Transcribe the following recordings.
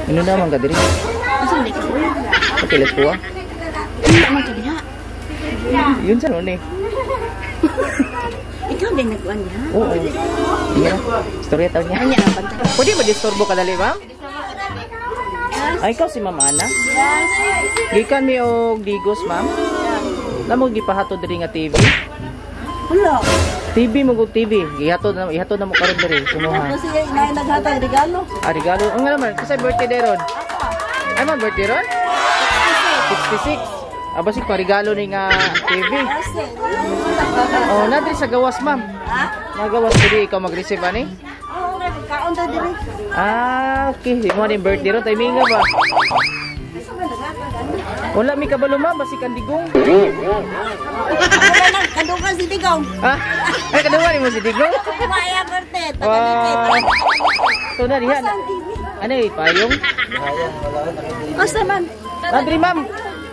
Ino na man ka diri? Asa man ka uy? Okay, let's go. Wala man ka diha. Yun sa noon eh. Ikaw din nagkuan niya. Oo. Iya. Istorya taon niya. Anya ang bantay. Pwede ba disturbo ka dali, ma'am? Ay, ikaw si Ma'am Ana? Yes. Gikan mi og Digos, ma'am. Namo gipahatod diri nga TV. Wala. TV mo gud TV. Gihatod na ihatod na mo karon diri kumuha. Kasi inay naghatag regalo. Ah, regalo. Ang nga naman, kasi birthday ron. Ay, man birthday ron? 66. Ah, basig pa regalo ni nga TV. Kasi. Oh, na diri sa gawas, ma'am. Ha? Nagawas pwede ikaw mag-receive ani? Oo, nga kaon ta diri. Ah, okay. Mo ni birthday ron timing nga ba? Asa man naghatag ano? Wala mi kabalo, ma'am, basig ang digong. Wala nang kadungan si Digong. Ah, ay kaduwa ni mo si Digong. Maya birthday, Wow. So na diha. Ano eh, payong? Asa man? Andri ma'am,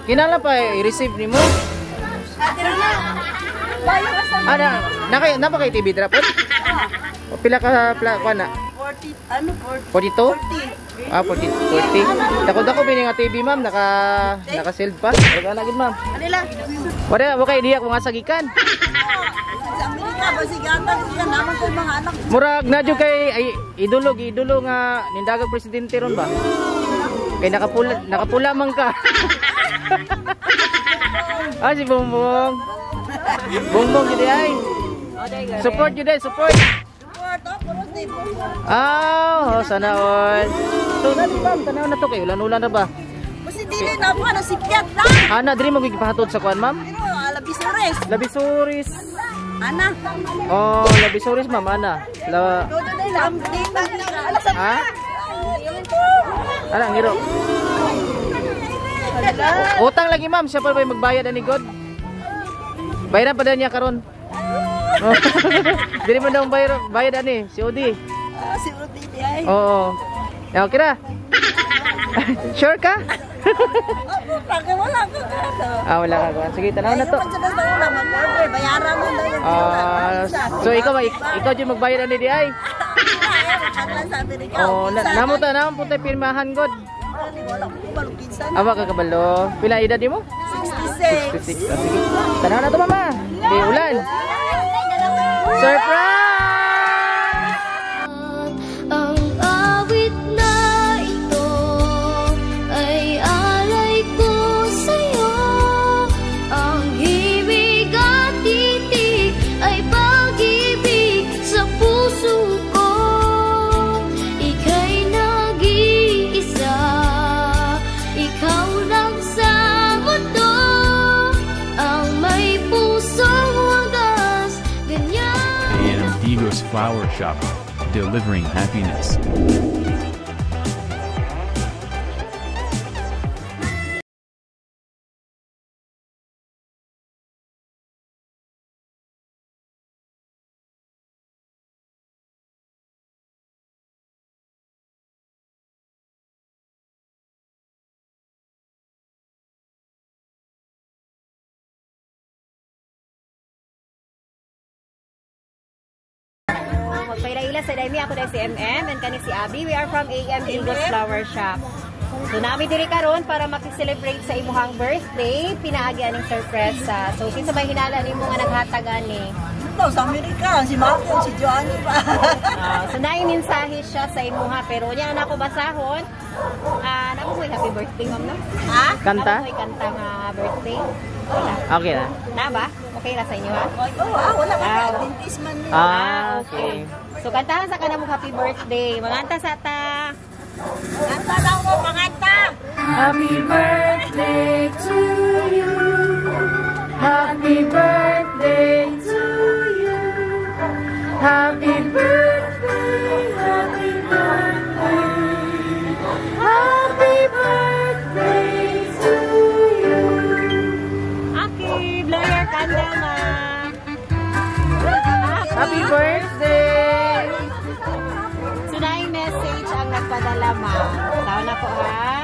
kinala pa eh, i-receive nimo. Bayo asa man? Ana, na kay na pa kay TV drapon? O pila ka pla kuan na? 40 ano 40? 42? Ah, 40, 40. Dako dako bini nga TV ma'am, naka sealed pa. Wala na gid ma'am. Ano lang? Wala wa kay diya kung asa gikan. Sa Amerika ba si gatag siya naman ko mga anak. Murag na jud kay ay idolo idolo nga nindagag presidente ron ba? Kay nakapula nakapula man ka. Ah, si Bongbong. Bongbong jud ay. Support jud ay, support. Support oh, puros di po. Ah, oh, sana all. So na di ma'am, tanaw na to kay ulan-ulan na ba? Kasi dili na mo na si Piat na. Ana diri mo gipahatod sa kuan ma'am? Pero alabisores. Labisuris. Ana. Oh, Labisuris ma'am ana. La Dodo na lang di ala sa. Ha? Ala ngiro. Utang lagi ma'am, siya pa ba magbayad ani God? Bayaran pa daw niya karon. Oh. Dili mo daw bayad bayad ani si Odi. Ah, si Odi di ay. Oo. Ya, okay ra. Sure ka? Oh, pag wala ka ka. Ah, wala ka. Sige, tanaw na to. Ay, sa una mag-order, bayaran mo na yung Ah, so ikaw ba ikaw jud magbayad ani di ay? Sa Amerika. Oh, na, namo ta namo pud tay pirmahan god. Wala ko kabalo kinsa. Awa ka kabalo. Pila edad nimo? 66. 66. Ah, sige. Tanaw na to mama. Di ulan. Surprise! Ang awit na ito ay alay ko sa'yo. Ang himig at titig ay pag-ibig sa puso ko. Ika'y nag-iisa, ikaw lang sa mundo ang may pusong wagas, ganyan. AM Digos Flower Shop, delivering happiness. Magpailaila sa Daimi, ako dahil si MM and kani si Abby. We are from AM Digos Flower Shop. So nami diri karon para makiselebrate sa imuhang birthday, pinaagi aning surprise. So kinsa may hinala nimo nga naghatag ani? Ito, sa Amerika, si Mako, si Joanny ba? Ah, so naay mensahe siya sa imuha pero nya na ako basahon. Ah, nako ko'y happy birthday ma'am no? Ha? Kanta? Nako ko'y kanta nga birthday. Wala. Okay na. Na ba? Okay ra sa inyo ha? Oo, ah, wala ka Ah. Adventist man. Ah, okay. So kantahan sa kanamo happy birthday. Manganta sa ta. Kanta daw mo, panganta! Happy birthday to you. Happy birthday to you. Happy birthday, happy birthday. Happy birthday to you. Okay, blow your candle, ma'am. Happy birthday! So na yung message ang nagpadala, ma'am. Tao na po, ha?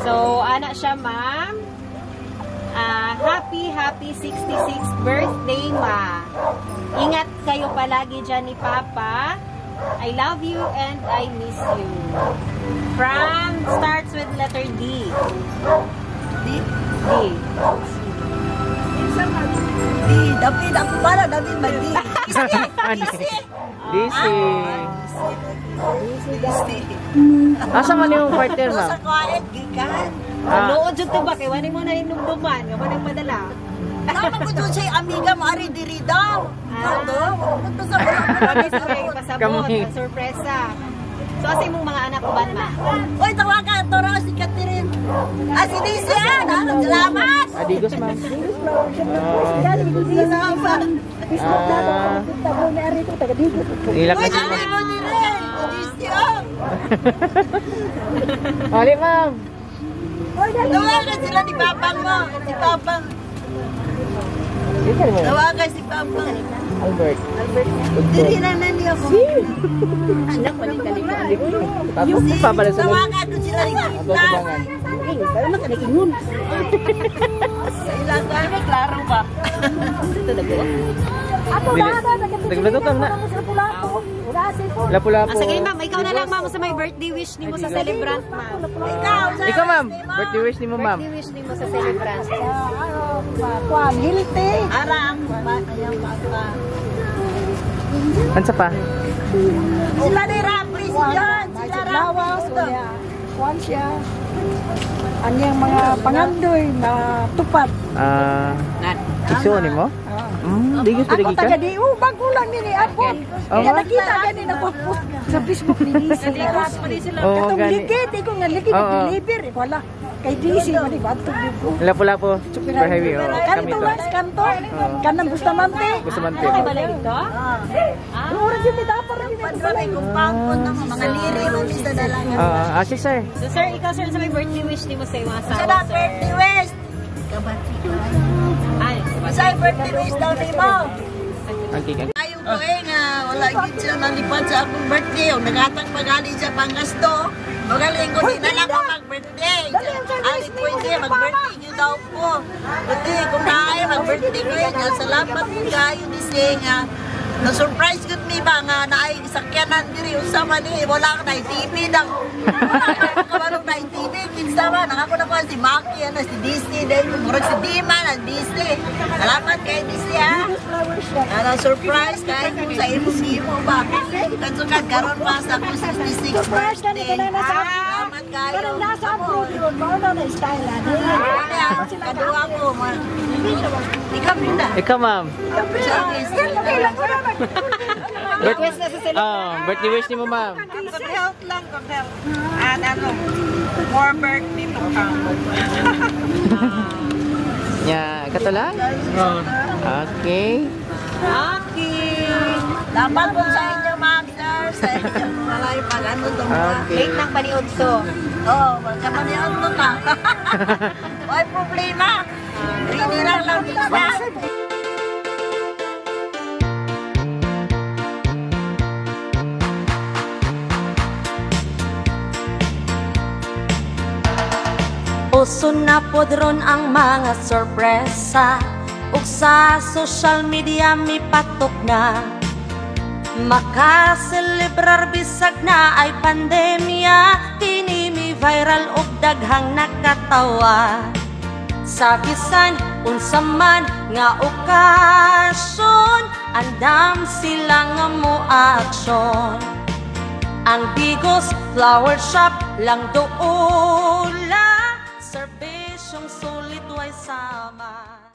So, ana siya, ma'am. Ah, happy, happy 66th birthday, ma. Ingat kayo palagi dyan ni Papa. I love you and I miss you. From starts with letter D. D. D. D. David, ako pala, David, may D. DC. DC. DC. Asa man yung partner, ma'am? Sa quiet, gikan. Ah. Nood jud to ba kay wala mo na hinumduman, nga wala padala. Tama ko dun siya, amiga mo, ari diri daw. Ito, ito sa Kami sa kay pasabot, Kamuhi. ang sorpresa. So asa imong mga anak uban ma? Uy, tawagan, ito raw si Catherine. Ah, si DC, ah, salamat. Adigos, ma'am. Salamat. Ah. Ilak Uy, na siya. dali mo diri. Si DC, ah. Ali, ma'am. Tawagan sila ni Papang mo. Si Papang. Dito mo. Tawagan si Papang. Albert. Diri na na niya ko. Tapos pa pala sa loob. Tawagan ko sila ni Ato Kita. kubangan. Sa ilaga. Klaro ba? Dili. Nagluto kang na. Lapu-lapu. Ah, sige ma'am, ikaw na lang ma'am sa may birthday wish nimo sa celebrant ma'am. Ikaw, sa Ikaw, ma'am. Birthday wish nimo, ma'am. Birthday wish nimo sa celebrant. Ara ang ayaw pa. Ansa pa? Sila ni Rafi, si John, sila Rafi. Kuan siya. Anyang mga pangandoy na tupad. Ah, igsuon nimo? Digos pa Ako lagi ka? taga di bago lang ni abot. Oh, Kaya ma? nakita gani na po sa Facebook ni DC. Oo, Katong gani. ligid, iko nga ligid Oo. deliver wala. Kay DC man di bato ko. Lapu-lapu. Super highway, oh. Kami Kanto to. lang sa kanto. Kanang Bustamante. Bustamante. Ano kay balay dito? Ura jud mi dapar jud mi Padre, kung pangkon ng mga liri, mamisa na lang. Ah, si sir. So sir, ikaw sir sa may birthday wish nimo sa imong asawa. Sa na sir. birthday wish. Ay, Sa birthday wish daw ni mo. Ang cake. Ayaw ko eh nga, wala gid siya nalipad sa akong birthday. O nagatang pagali siya panggasto. Magaling ko, di na lang ako mag-birthday. Ali pwede, mag-birthday niyo daw po. Buti, kung naay, mag-birthday ko eh. Salamat po kayo ni nga. Na-surprise gud mi ba nga naay sakyanan diri unsa man ni wala ka na TV daw. Wala ka kabalong na TV kinsa man ang ako na ko si Maki ano si DC dahil murag si Dima na DC. Salamat kay DC ha. Ano surprise kay mo sa imong imo ba. Katsukad karon pa sa akong 66 Surprise gani birthday. kanang nasa Salamat kayo. Kanang nasa abroad yun, mao na na style ani. Kaduha ko. Ikaw na. Ikaw, ma'am. Request na sa celebrant. Ah, birthday wish nimo, ma'am. Good health lang, good health. And ano, more birthday to come. Nya, kato lang? Okay. Okay. Dapat po sa inyo, ma'am, sir. Sa inyo, malay pag ano to. Okay. Late nang paniod to. Oo, magkapaniod to ka. May problema. Ready lang lang isa. Uso na pod ron ang mga sorpresa ug sa social media mipatok na. Makaselebrar bisag na ay pandemya, kini mi viral og daghang nakatawa. Sa bisan unsa man nga okasyon, andam sila nga mo aksyon. Ang Digos Flower Shop lang doula, serbisyong sulit way sama.